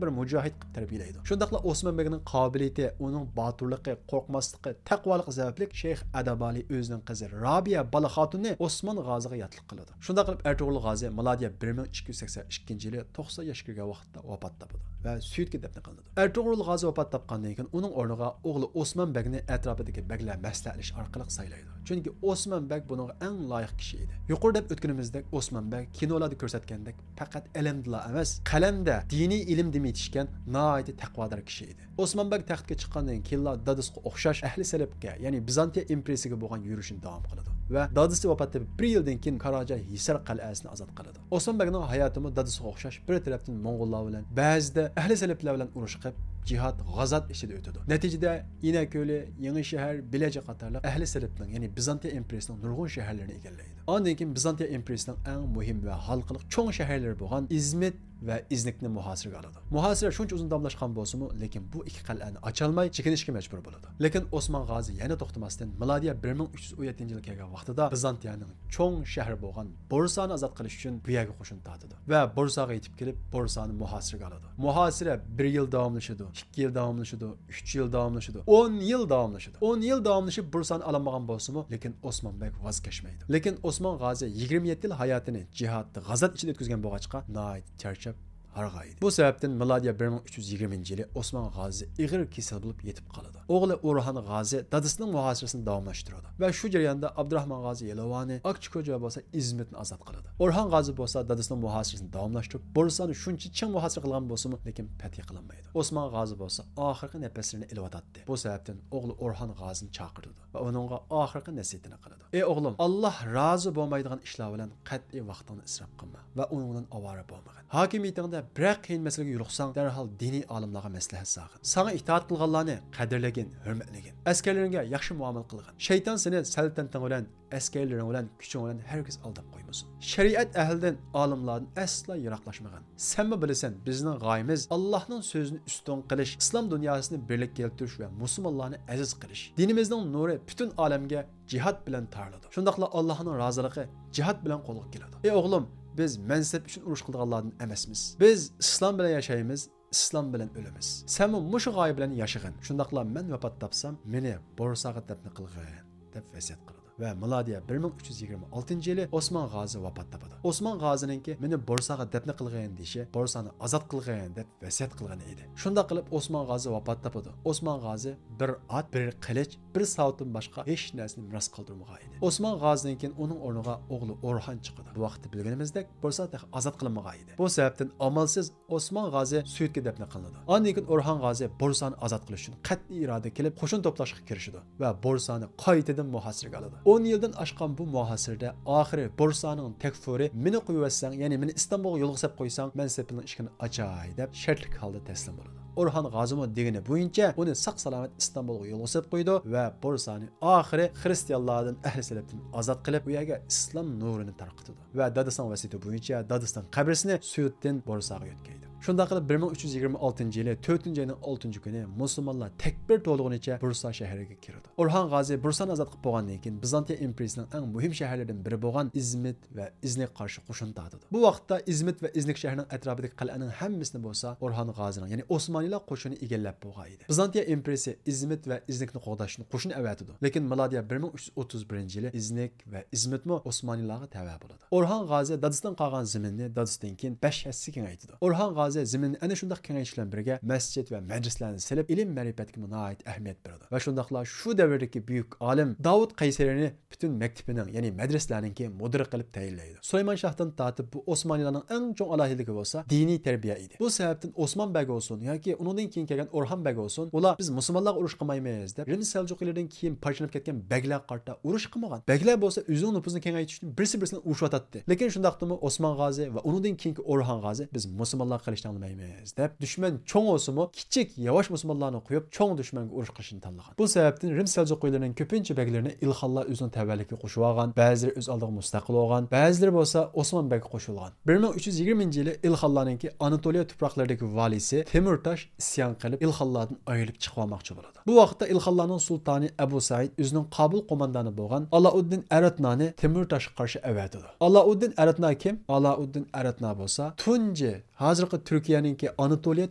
بىر مۇجاھىد قىلىپ تەربىيەلەيدۇ. شۇنداقلا ئوسمان بەگنىڭ قابىلىيىتى، ئۇنىڭ باتۇرلۇقى، قورقماسلىقى، تەقۋالىقى سەۋەبلىك شەيخ ئەدىبالى ئۆزىنىڭ قىزى رابىيە بالا خاتۇننى ئوسمان غازىغا ياتلىق قىلىدۇ. شۇنداق قىلىپ ئەرتۇغرۇل غازى مىلادىيە بىر مىڭ ئىككى يۈز سەكسەن ئىككىنچى يىلى توقسان ياشقا كىرگەن ۋاقىتتا ۋاپات تاپىدۇ ۋە سۈيۈتكە دەپنە قىلىنىدۇ. ئەرتۇغرۇل غازى ۋاپات تاپقاندىن كېيىن ئۇنىڭ ئورنىغا ئوغلى ئوسمان بەگنى ئەتراپىدىكى بەگلەر مەسلىھەتلىشىش ئارقىلىق سايلايدۇ. چۈنكى ئوسمان بەگ بۇنىڭغا ئەڭ لايىق كىشى ئىدى. يۇقىرىدا دەپ ئۆتكىنىمىزدەك، ئوسمان بەگ كىنولاردا كۆرسەتكەندەك پەقەت ئەلەمدىلا ئەمەس، قەلەمدە، دىنىي ئىلىمدىمۇ يېتىشكەن ناھايىتى تەقۋادار كىشى ئىدى. ئوسمان بەگ تەختكە چىققاندىن كېيىنلا دادىسىغا ئوخشاش ئەھلى سەلەپكە، يەنى بىزانتىيە ئىمپېرىيىسىگە بولغان يۈرۈشىنى داۋام قىلىدۇ ۋە دادىسى ۋاپات تېپىپ بىر يىلدىن كېيىن كاراجاي ھىسار قەلئەسىنى ئازاد قىلىدۇ. ئوسمان بەگنىڭ ھاياتىمۇ دادىسىغا ئوخشاش بىر تەرەپتىن موڭغۇللار بىلەن، بەزىدە ئەھلى سەلەپلەر بىلەن ئۇرۇش قىلىپ، جىھاد، غازات ئىچىدە ئۆتىدۇ. نەتىجىدە ئىنەكۆلى، يېڭىشەھەر، بېلەجە قاتارلىق ئەھلى سەلەپنىڭ، يەنى بىزانتىيە ئىمپېرىيىسىنىڭ نۇرغۇن شەھەرلىرىنى ئىگىلەيدۇ. ئاندىن كېيىن بىزانتىيە ئىمپېرىيىسىنىڭ ئەڭ مۇھىم ۋە ھالقىلىق چوڭ شەھەرلىرى بولغان ئىزمىت ۋە ئىزنىكنى مۇھاسىرىگە ئالىدۇ. مۇھاسىرە شۇنچە ئۇزۇن داۋاملاشقان بولسىمۇ، لېكىن بۇ ئىككى قەلئەنى ئاچالماي، چېكىنىشكە مەجبۇر بولىدۇ. لېكىن ئوسمان غازى يەنە توختىماستىن، مىلادىيە بىر مىڭ ئۈچ يۈز ئون يەتتىنچى يىلى كەلگەن ۋاقتىدا بىزانتىيەنىڭ چوڭ شەھىرى بولغان بورسانى ئازاد قىلىش ئۈچۈن بۇ يەرگە قوشۇن تارتىدۇ ۋە بورساغا يېتىپ كېلىپ، بورسانى مۇھاسىرىگە ئالىدۇ. مۇھاسىرە بىر يىل داۋاملىشىدۇ، ئىككى يىل داۋاملىشىدۇ، ئۈچ يىل داۋاملىشىدۇ، ئون يىل داۋاملىشىدۇ. ئون يىل داۋاملىشىپ، بورسانى ئالالمىغان بولسىمۇ، لېكىن ئوسمان بەگ ۋاز كەچمەيدۇ. لېكىن ئوسمان غازى يىگىرمە يەتتە يىل ھاياتىنى جىھاد، غازات ئىچىدە ئۆتكۈزگەن بولغاچقا، ناھايىتى چارچاپ، ھارغايدى. بۇ سەۋەبتىن مىلادىيە بىر مىڭ ئۈچ يۈز يىگىرمىنچى يىلى ئوسمان غازى ئېغىر كېسەل بولۇپ يېتىپ قالىدۇ. ئوغلى ئورھان غازى دادىسىنىڭ مۇھاسىرىسىنى داۋاملاشتۇرىدۇ ۋە شۇ جەرياندا ئابدۇراخمان غازى يېلۋانى، ئاكچىكوجا بولسا ئىزمىتنى ئازاد قىلىدۇ. ئورھان غازى بولسا دادىسىنىڭ مۇھاسىرىسىنى داۋاملاشتۇرۇپ، بورسانى شۇنچە چىڭ مۇھاسىرە قىلغان بولسىمۇ، لېكىن پەتھى قىلالمايدۇ. ئوسمان غازى بولسا ئاخىرقى نەپەسلىرىنى ئېلىۋاتاتتى. بۇ سەۋەبتىن ئوغلى ئورھان غازىنى چاقىرتىدۇ ۋە ئۇنىڭغا ئاخىرقى نەسىھىتىنى قىلىدۇ. ئى ئوغلۇم، ئاللاھ رازى بولمايدىغان ئىشلار بىلەن قەتئىي ۋاقتىڭنى ئىسراپ قىلما ۋە ئۇنىڭ بىلەن ئاۋارە بولمىغىن. ھاكىمىيىتىڭدە بىرەر قىيىن مەسىلىگە يولۇقساڭ، دەرھال دىنىي ئالىملارغا مەسلىھەت سالغىن. ساڭا ئىتائەت قىلغانلارنى قەدىرلىگىن، ھۆرمەتلىگىن. ئەسكەرلىرىڭگە ياخشى مۇئامىلە قىلغىن. شەيتان سېنى سەلتەنتىڭ بىلەن، ئەسكەرلىرىڭ بىلەن، كۈچۈڭ بىلەن ھەرگىز ئالداپ قويمىسۇن. شەرىئەت ئەھلىدىن، ئالىملاردىن ئەسلا يىراقلاشمىغىن. سەنمۇ بىلىسەن، بىزنىڭ غايىمىز ئاللاھنىڭ سۆزىنى ئۈستۈن قىلىش، ئىسلام دۇنياسىنى بىرلىككە كەلتۈرۈش ۋە مۇسۇلمانلارنى ئەزىز قىلىش. دىنىمىزنىڭ نۇرى پۈتۈن ئالەمگە جىھاد بىلەن تارىلىدۇ. شۇنداقلا ئاللاھنىڭ رازىلىقى جىھاد بىلەن قولغا كېلىدۇ. ئى ئوغلۇم، بىز مەنسەپ ئۈچۈن ئۇرۇش قىلىدىغانلاردىن ئەمەسمىز. بىز ئىسلام بىلەن ياشايمىز، ئىسلام بىلەن ئۆلىمىز. سەنمۇ مۇشۇ غايە بىلەن ياشىغىن. شۇنداقلا مەن ۋاپات تاپسام، مېنى بورساغا دەپنە قىلغىن، دەپ ۋەسىيەت قىلىدۇ. ۋە مىلادىيە بىر مىڭ ئۈچ يۈز يىگىرمە ئالتىنچى يىلى ئوسمان غازى ۋاپات تاپىدۇ. ئوسمان غازىنىڭكى مېنى بورساغا دەپنە قىلغىن دېيىشى، بورسانى ئازاد قىلغىن دەپ ۋەسىيەت قىلغىنى ئىدى. شۇنداق قىلىپ ئوسمان غازى ۋاپات تاپىدۇ. ئوسمان غازى بىر ئات، بىر قىلىچ، بىر ساۋۇتتىن باشقا ھېچ نەرسىنى مىراس قالدۇرمىغان ئىدى. ئوسمان غازىدىن كېيىن ئۇنىڭ ئورنىغا ئوغلى ئورھان چىقىدۇ. بۇ ۋاقىتتا بىلگىنىمىزدەك بورسا تېخى ئازاد قىلىنمىغان ئىدى. بۇ سەۋەبتىن ئامالسىز ئوسمان غازى سۈيۈتكە دەپنە قىلىنىدۇ. ئاندىن كېيىن ئورھان غازى بورسانى ئازاد قىلىش ئۈچۈن قەتئىي ئىرادە كېلىپ قوشۇن توپلاشقا كىرىشىدۇ ۋە بورسانى قايتىدىن مۇھاسىرىگە ئالىدۇ. ئون يىلدىن ئاشقان بۇ مۇھاسىرىدە ئاخىرى بورسانىڭ تەكفۇرى، مېنى قويۇۋەتسەڭ، يەنى مېنى ئىستانبۇلغا يولغا سەپ قويساڭ، مەن سېپىلنىڭ ئىشىكىنى ئاچاي، دەپ شەرتلىك ھالدا تەسلىم بولىدۇ. ئورھان غازىمۇ دېگىنى بويىچە ئۇنى ساق سالامەت ئىستانبۇلغا يولغا سېلىپ قويىدۇ ۋە بورسانى ئاخىرى خرىستىيانلاردىن ئەھلى سەلەپتىن ئازاد قىلىپ، ئۇ يەرگە ئىسلام نۇرىنى تارقىتىدۇ ۋە دادىسىنىڭ ۋەسىيىتى بويىچە دادىسىنىڭ قەبرىسىنى سۈيۈتتىن بورساغا يۆتكەيدۇ. شۇنداق قىلىپ، بىر مىڭ ئۈچ يۈز يىگىرمە ئالتىنچى يىلى تۆتىنچى ئاينىڭ ئالتىنچى كۈنى مۇسۇلمانلار تەكبىر توۋلىغىنىچە بۇرسا شەھىرىگە كىرىدۇ. ئورھان غازى بۇرسانى ئازاد قىلىپ بولغاندىن كېيىن، بىزانتىيە ئىمپېرىيىسىنىڭ ئەڭ مۇھىم شەھەرلىرىدىن بىرى بولغان ئىزمىت ۋە ئىزنىككە قارشى قوشۇن تارتىدۇ. بۇ ۋاقىتتا ئىزمىت ۋە ئىزنىك شەھىرىنىڭ ئەتراپىدىكى قەلئەنىڭ ھەممىسىنى بولسا ئورھان غازىنىڭ، يەنى ئوسمانىيلار قوشۇنى ئىگىلەپ بولغان ئىدى. بىزانتىيە ئىمپېرىيىسى ئىزمىت ۋە ئىزنىكنى قوغداش ئۈچۈن قوشۇن ئەۋەتىدۇ. لېكىن مىلادىيە بىر مىڭ ئۈچ يۈز ئوتتۇز بىرىنچى يىلى ئىزنىك ۋە ئىزمىتمۇ ئوسمانىيلارغا تەۋە بولىدۇ. ئورھان غازى دادىسىدىن قالغان زېمىننى دادىسىدىن كېيىن بەش ھەسسە كېڭەيتىدۇ. ئورھان غازى زېمىننى ئەنە شۇنداق كېڭەيتىش بىلەن بىرگە، مەسچىت ۋە مەدرىسىلەرنى سېلىپ، ئىلىم-مەرىپەتكىمۇ ناھايىتى ئەھمىيەت بېرىدۇ. ۋە شۇنداقلا شۇ دەۋردىكى بۈيۈك ئالىم داۋۇت قەيسەرىنى پۈتۈن مەكتىپىنىڭ، يەنى مەدرىسىلەرنىڭكى مۇدىرى قىلىپ تەيىنلەيدۇ. سۇلايمان شاھتىن تارتىپ بۇ ئوسمانىيلارنىڭ ئەڭ چوڭ ئالاھىدىلىكى بولسا دىنىي تەربىيە ئىدى. بۇ سەۋەبتىن ئوسمان بەگ بولسۇن ياكى ئۇنىڭدىن كېيىن كەلگەن ئورھان بەگ بولسۇن، ئۇلار «بىز مۇسۇلمانلارغا ئۇرۇش قىلمايمىز» دەپ، رىم سەلجۇقىيلىرىدىن كېيىن پارچىلىنىپ كەتكەن بەگلەرگە قارىتا ئۇرۇش قىلمىغان. بەگلەر بولسا ئۆزىنىڭ نوپۇزىنى كېڭەيتىش ئۈچۈن بىرسى بىرسى بىلەن ئۇرۇشۇۋاتاتتى. لېكىن شۇنداقتىمۇ ئوسمان غازى ۋە ئۇنىڭدىن كېيىنكى ئورھان غازى «بىز مۇسۇلمانلارغا قىلىش تەڭلىمەيمىز» دەپ، دۈشمەن چوڭ بولسىمۇ، كىچىك، ياۋاش مۇسۇلمانلارنى قويۇپ، چوڭ دۈشمەنگە ئۇرۇش قىلىشنى تاللىغان. بۇ سەۋەبتىن رىم سەلجۇقىيلىرىنىڭ كۆپىنچە بەگلىرىنى ئىلخانلار ئۆزىنىڭ تەۋەلىكىگە قوشۇۋالغان، بەزىلىرى ئۆز ئالدىغا مۇستەقىل بولغان، بەزىلىرى بولسا ئوسمان بەگكە قوشۇلغان. بىر مىڭ ئۈچ يۈز يىگىرمىنچى يىلى ئىلخانلارنىڭكى ئاناتولىيە تۇپراقلىرىدىكى ۋالىيسى تېمۇرتاش ئىسيان قىلىپ، ئىلخانلاردىن ئايرىلىپ چىقىۋالماقچى بولىدۇ. بۇ ۋاقىتتا ئىلخانلارنىڭ سۇلتانى ئەبۇ سەئىد ئۆزىنىڭ قابىل قوماندانى بولغان ئالاؤددىن ئەرەتنانى تېمۇرتاشقا قارشى ئەۋەتىدۇ. ئالاؤددىن ئەرەتنا كىم؟ ئالاؤددىن ئەرەتنا بولسا تۇنجى، ھازىرقى تۈركىيەنىڭكى ئاناتولىيە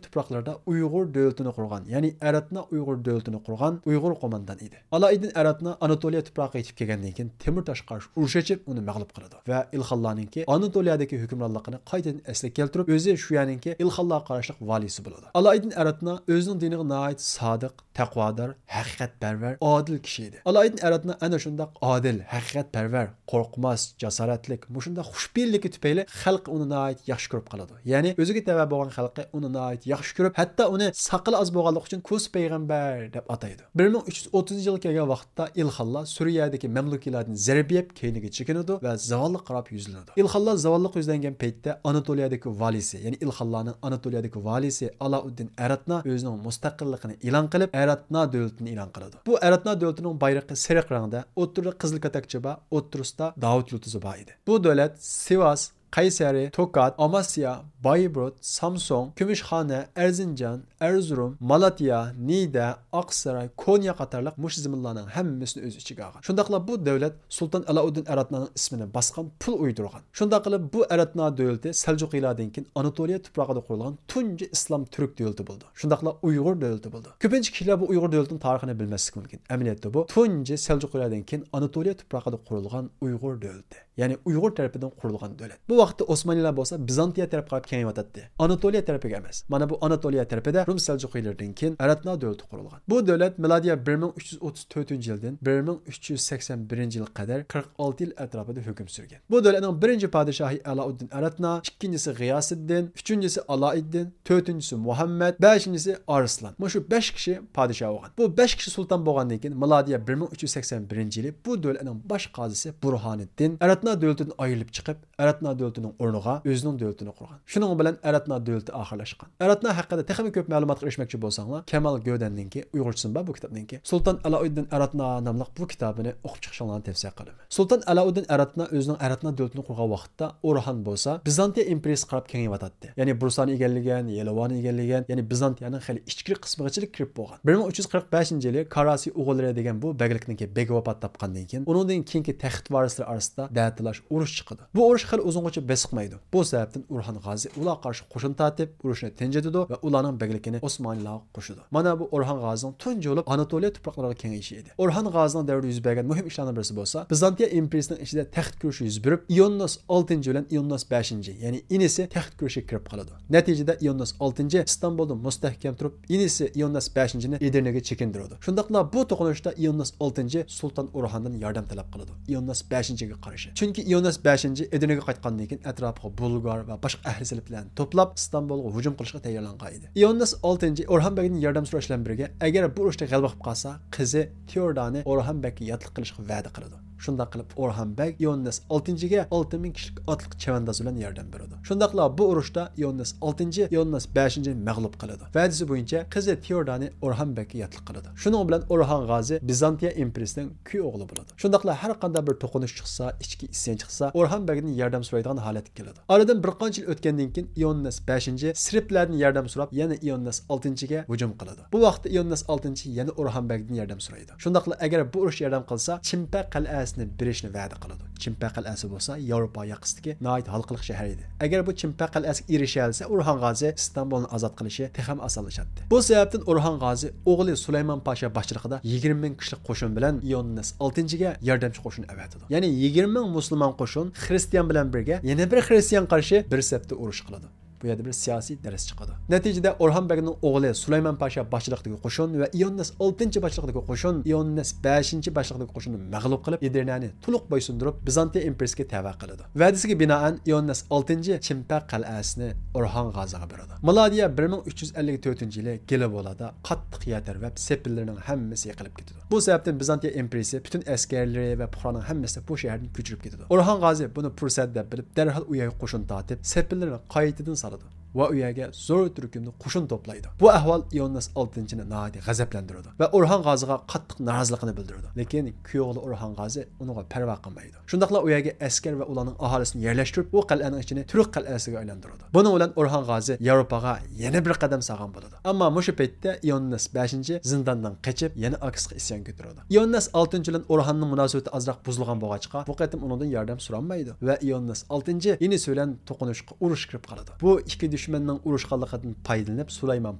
تۇپراقلىرىدا ئۇيغۇر دۆلىتىنى قۇرغان، يەنى ئەرەتنا ئۇيغۇر دۆلىتىنى قۇرغان ئۇيغۇر قوماندان ئىدى. ئالاؤددىن ئەرەتنا ئاناتولىيە تۇپراقىغا يېتىپ كەلگەندىن كېيىن تېمۇرتاشقا قارشى ئۇرۇش ئېچىپ، ئۇنى مەغلۇپ قىلىدۇ ۋە ئىلخانلارنىڭكى ئاناتولىيەدىكى ھۆكۈمرانلىقىنى قايتىدىن ئەسلىگە كەلتۈرۈپ، ئۆزى شۇ يەرنىڭكى ئىلخانلارغا قاراشلىق ۋالىيسى بولىدۇ. ئالاؤددىن ئەرەتنا ئۆزىنىڭ دىنىغا ناھايىتى سادىق، تەقۋادار، ھەقىقەتپەرۋەر، ئادىل كىشى ئىدى. ئالاؤددىن ئەرەتنا ئەنە شۇنداق ئادىل، ھەقىقەتپەرۋەر، قورقماس، جاسارەتلىك، مۇشۇنداق خۇشپېئىللىكى تۈپەيلى خەلق ئۇنى ناھايىتى ياخشى كۆرۈپ قالىدۇ. يەنى ئۆزىگە تەۋە بولغان خەلقى ئۇنى ناھايىتى ياخشى كۆرۈپ، ھەتتا ئۇنى ساقىلى ئاز بولغانلىقى ئۈچۈن كوسا پەيغەمبەر دەپ ئاتايدۇ. بىر مىڭ ئۈچ يۈز ئوتتۇزىنچى يىلغا كەلگەن ۋاقىتتا ئىلخانلار سۈرىيەدىكى مەملۇكىيلاردىن زەربە يەپ كەينىگە چېكىنىدۇ ۋە زاۋاللىققا قاراپ يۈزلىنىدۇ. ئىلخانلار زاۋاللىققا يۈزلەنگەن پەيتتە ئاناتولىيەدىكى ۋالىيسى، يەنى ئىلخانلارنىڭ ئاناتولىيەدىكى ۋالىيسى ئالاؤددىن ئەرەتنا ئۆزىنىڭ مۇستەقىللىقىنى ئېلان قىلىپ، ئەرەتنا دۆلىتىنى ئېلان قىلىدۇ. بۇ ئەرەتنا دۆلىتىنىڭ بايرىقى سېرىق رەڭدە، ئوتتۇرىدا قىزىل كۆتەكچە بار، ئوتتۇرىسىدا داۋۇت يۇلتۇزى بار ئىدى. بۇ دۆلەت سىۋاس، قەيسەرى، توكات، ئاماسىيا، بايبۇرۇت، سامسۇڭ، كۈمۈشخانا، ئەرزىنجان، ئەرزۇرۇم، مالاتيا، نىدە، ئاقساراي، كونيا قاتارلىق مۇشۇ زېمىنلارنىڭ ھەممىسىنى ئۆز ئىچىگە ئالغان. شۇنداقلا بۇ دۆلەت سۇلتان ئالاؤددىن ئەرەتنانىڭ ئىسمىنى باسقان، پۇل ئۇيدۇرغان. شۇنداق قىلىپ، بۇ ئەرەتنا دۆلىتى سەلجۇقىيلاردىن كېيىن ئاناتولىيە تۇپرىقىدا قۇرۇلغان تۇنجى ئىسلام تۈرك دۆلىتى بولىدۇ. شۇنداقلا ئۇيغۇر دۆلىتى بولىدۇ. كۆپىنچە كىشىلەر بۇ ئۇيغۇر دۆلىتىنىڭ تارىخىنى بىلمەسلىكى مۇمكىن. ئەمەلىيەتتە بۇ تۇنجى سەلجۇقىيلاردىن كېيىن ئاناتولىيە تۇپرىقىدا قۇرۇلغان ئۇيغۇر دۆلىتى. يەنى ئۇيغۇر تەرىپىدىن قۇرۇلغان دۆلەت. بۇ ۋاقىتتا ئوسمانلىلار بولسا بىزانتىيە تەرەپكە قاراپ كېڭىيىۋاتاتتى. ئاناتولىيە تەرىپىگە ئەمەس. مانا بۇ ئاناتولىيە تەرىپىدە رۇم سەلجۇقىيلىرىدىن كېيىن ئەرەتنا دۆلىتى قۇرۇلغان. بۇ دۆلەت مىلادىيە بىر مىڭ ئۈچ يۈز ئوتتۇز تۆتىنچى يىلدىن بىر مىڭ ئۈچ يۈز سەكسەن بىرىنچى يىلغا قەدەر قىرىق ئالتە يىل ئەتراپىدا ھۆكۈم سۈرگەن. بۇ دۆلەتنىڭ بىرىنچى پادىشاھى ئالاؤددىن ئەرەتنا، ئىككىنچىسى غىياسىددىن، ئۈچىنچىسى ئالايىددىن، تۆتىنچىسى مۇھەممەد، بەشىنچىسى ئارسلان. مۇشۇ بەش كىشى پادىشاھ بولغان. بۇ بەش كىشى سۇلتان بولغاندىن كېيىن، مىلادىيە بىر مىڭ ئۈچ يۈز سەكسەن بىرىنچى يىلى بۇ دۆلەتنىڭ باش قازىسى بۇرھانىددىن ئەرەتنا دۆلىتىدىن ئايرىلىپ چىقىپ، ئەرەتنا دۆلىتىنىڭ ئورنىغا ئۆزىنىڭ دۆلىتىنى قۇرغان. شۇنىڭ بىلەن ئەرەتنا دۆلىتى ئاخىرلاشقان. ئەرەتنا ھەققىدە تېخىمۇ كۆپ مەلۇماتقا ئېرىشمەكچى بولساڭلار، كەمال گۆدەننىڭكى، ئۇيغۇرچىسىمۇ بار بۇ كىتابنىڭكى، سۇلتان ئالاؤددىن ئەرەتنا ناملىق بۇ كىتابىنى ئوقۇپ چىقىشىڭلارنى تەۋسىيە قىلىمەن. سۇلتان ئالاؤددىن ئەرەتنا ئۆزىنىڭ ئەرەتنا دۆلىتىنى قۇرغان ۋاقىتتا ئورھان بولسا بىزانتىيە ئىمپېرىيىسىغا قاراپ كېڭىيىۋاتاتتى. يەنى بۇرسانى ئىگىلىگەن، يېلىۋانى ئىگىلىگەن، يەنى بىزانتىيەنىڭ خېلى ئىچكىرى قىسمىغىچىلىك كىرىپ بولغان. بىر مىڭ ئۈچ يۈز قىرىق بەشىنچى يىلى كاراسى ئوغۇللىرى دېگەن بۇ بەگلىكنىڭكى بېگى ۋاپات تاپقاندىن كېيىن، ئۇنىڭدىن كېيىنكى تەخت ۋارىسلىرى ئارىسىدا دەتالاش، ئۇرۇش چىقىدۇ. بۇ ئۇرۇش خېلى ئۇزۇنغىچە بېسىقمايدۇ. بۇ سەۋەبتىن ئورھان غازى ئۇلارغا قارشى قوشۇن تارتىپ، ئۇرۇشنى تىنجىتىدۇ ۋە ئۇلارنىڭ بەگلىكىنى ئوسمانلىلارغا قوشىدۇ. مانا بۇ ئورھان غازىنىڭ تۇنجى بولۇپ ئاناتولىيە تۇپراقلىرىغا كېڭىيىشى ئىدى. ئورھان غازىنىڭ دەۋرىدە يۈز بەرگەن مۇھىم ئىشلارنىڭ بىرسى بولسا، بىزانتىيە ئىمپېرىيىسىنىڭ ئىچىدە تەخت كۈرىشى يۈز بېرىپ، ئىيونناس ئالتىنچى بىلەن ئىيونناس بەشىنچى، يەنى ئىنىسى تەخت كۈرىشىگە كىرىپ قالىدۇ. نەتىجىدە ئىيونناس ئالتىنچى ئىستانبۇلدا مۇستەھكەم تۇرۇپ، ئىنىسى ئىيونناس بەشىنچىنى ئېدىرنىگە چېكىندۈرىدۇ. شۇنداقلا بۇ توقۇنۇشتا ئىيونناس ئالتىنچى سۇلتان ئورھاندىن ياردەم تەلەپ قىلىدۇ، ئىيونناس بەشىنچىگە قارشى. چۈنكى ئىيونناس بەشىنچى ئېدىرنىگە قايتقاندىن كېيىن ئەتراپىغا بۇلگار ۋە باشقا ئەھلى سىلىپلەرنى توپلاپ، ئىستانبۇلغا ھۇجۇم قىلىشقا تەييارلانغان ئىدى. ئىيونناس ئالتىنچى ئورھان بەگدىن ياردەم سوراش بىلەن بىرگە، ئەگەر بۇ ئۇرۇشتا غەلىبە قىلىپ قالسا، قىزى تېئودانى ئورھان بەگكە ياتلىق قىلىشقا ۋەدە قىلىدۇ. شۇنداق قىلىپ ئورھان بەگ ئىئوننەس ئالتىنچىگە ئالتە مىڭ كىشىلىك ئاتلىق چەۋەنداز بىلەن ياردەم بېرىدۇ. شۇنداقلا بۇ ئۇرۇشتا ئىئوننەس ئالتىنچى ئىئوننەس بەشىنچىنى مەغلۇپ قىلىدۇ. ۋەدىسى بويىچە قىزى تېئودانى ئورھان بەگكە ياتلىق قىلىدۇ. شۇنىڭ بىلەن ئورھان غازى بىزانتىيە ئىمپېرىيىسىنىڭ كۈيئوغلى بولىدۇ. شۇنداقلا ھەر قانداق بىر توقۇنۇش چىقسا، ئىچكى ئىسيان چىقسا، ئورھان بەگدىن ياردەم سورايدىغان ھالەتكە كېلىدۇ. ئارىدىن بىر قانچە يىل ئۆتكەندىن كېيىن ئىئوننەس بەشىنچى سېربلەردىن ياردەم سوراپ، يەنە ئىئوننەس ئالتىنچىگە ھۇجۇم قىلىدۇ. بۇ ۋاقىتتا ئىئوننەس ئالتىنچى يەنە ئورھان بەگدىن ياردەم سورايدۇ. شۇنداقلا ئەگەر بۇ ئۇرۇش ياردەم قىلسا، چىمپە قەلئەسىنى بېرىشنى ۋەدە قىلىدۇ. چىمپە قەلئەسى بولسا ياۋروپا ياقىسىدىكى ناھايىتى ھالقىلىق شەھەر ئىدى. ئەگەر بۇ چىمپە قەلئەسىگە ئېرىشەلىسە، ئورھان غازى ئىستانبۇلنى ئازاد قىلىشى تېخىمۇ ئاسانلىشاتتى. بۇ سەۋەبتىن ئورھان غازى ئوغلى سۇلايمان پاشا باشچىلىقىدا يىگىرمە مىڭ كىشىلىك قوشۇن بىلەن ئىئوننەس ئالتىنچىگە ياردەمچى قوشۇن ئەۋەتىدۇ. يەنى يىگىرمە مىڭ مۇسۇلمان قوشۇن خرىستىيان بىلەن بىرگە يەنە بىر خرىستىيان قارشى بىر سەپتە ئۇرۇش قىلىدۇ. بۇ يەردە بىر سىياسىي دەرس چىقىدۇ. نەتىجىدە ئورھان بەگنىڭ ئوغلى سۇلايمان پاشا باشچىلىقىدىكى قوشۇن ۋە ئىئوننەس ئالتىنچى باشچىلىقىدىكى قوشۇن ئىئوننەس بەشىنچى باشچىلىقىدىكى قوشۇننى مەغلۇپ قىلىپ، ئېدىرنەنى تولۇق بويسۇندۇرۇپ، بىزانتىيە ئىمپېرىيىسىگە تەۋە قىلىدۇ. ۋەدىسىگە بىنائەن ئىئوننەس ئالتىنچى چىمپە قەلئەسىنى ئورھان غازىغا بېرىدۇ. مىلادىيە بىر مىڭ ئۈچ يۈز ئەللىك تۆتىنچى يىلى گېلىبولادا قاتتىق يەر تەۋرەپ، سېپىللىرىنىڭ ھەممىسى يىقىلىپ كېتىدۇ. بۇ سەۋەبتىن بىزانتىيە ئىمپېرىيىسى پۈتۈن ئەسكەرلىرى ۋە پۇقرانىڭ ھەممىسىنى بۇ شەھەردىن كۆچۈرۈپ كېتىدۇ. ئورھان غازى بۇنى پۇرسەت دەپ بىلىپ، دەرھال ئۇ يەرگە قوشۇن تارتىپ، سېپىللىرىنى قايتىدىن سالىدۇ ۋە ئۇ يەرگە زور تۈركۈمدە قوشۇن توپلايدۇ. بۇ ئەھۋال ئىئوننەس ئالتىنچىنى ناھايىتى غەزەپلەندۈرىدۇ ۋە ئورھان غازىغا قاتتىق نارازىلىقىنى بىلدۈرىدۇ. لېكىن كۈيئوغلى ئورھان غازى ئۇنىڭغا پەرۋا قىلمايدۇ. شۇنداقلا ئۇ يەرگە ئەسكەر ۋە ئۇلارنىڭ ئاھالىسىنى يەرلەشتۈرۈپ، بۇ قەلئەنىڭ ئىچىنى تۈرك قەلئەسىگە ئايلاندۇرىدۇ. بۇنىڭ بىلەن ئورھان غازى ياۋروپاغا يەنە بىر قەدەم سالغان بولىدۇ. ئەمما مۇشۇ پەيتتە ئىئوننەس بەشىنچى زىنداندىن قېچىپ، يەنە ئاكىسىغا ئىسيان كۆتۈرىدۇ. ئىئوننەس ئالتىنچى بىلەن ئورھاننىڭ مۇناسىۋىتى ئازراق بۇزۇلغان بولغاچقا، بۇ قېتىم ئۇنىڭدىن ياردەم سورالمايدۇ ۋە ئىئوننەس ئالتىنچى ئىنىسى بىلەن توقۇنۇشۇشقا، ئۇرۇشقا كىرىپ قالىدۇ. بۇ ئىككى دۈشمەننىڭ ئۇرۇشقانلىقىدىن پايدىلىنىپ، سۇلايمان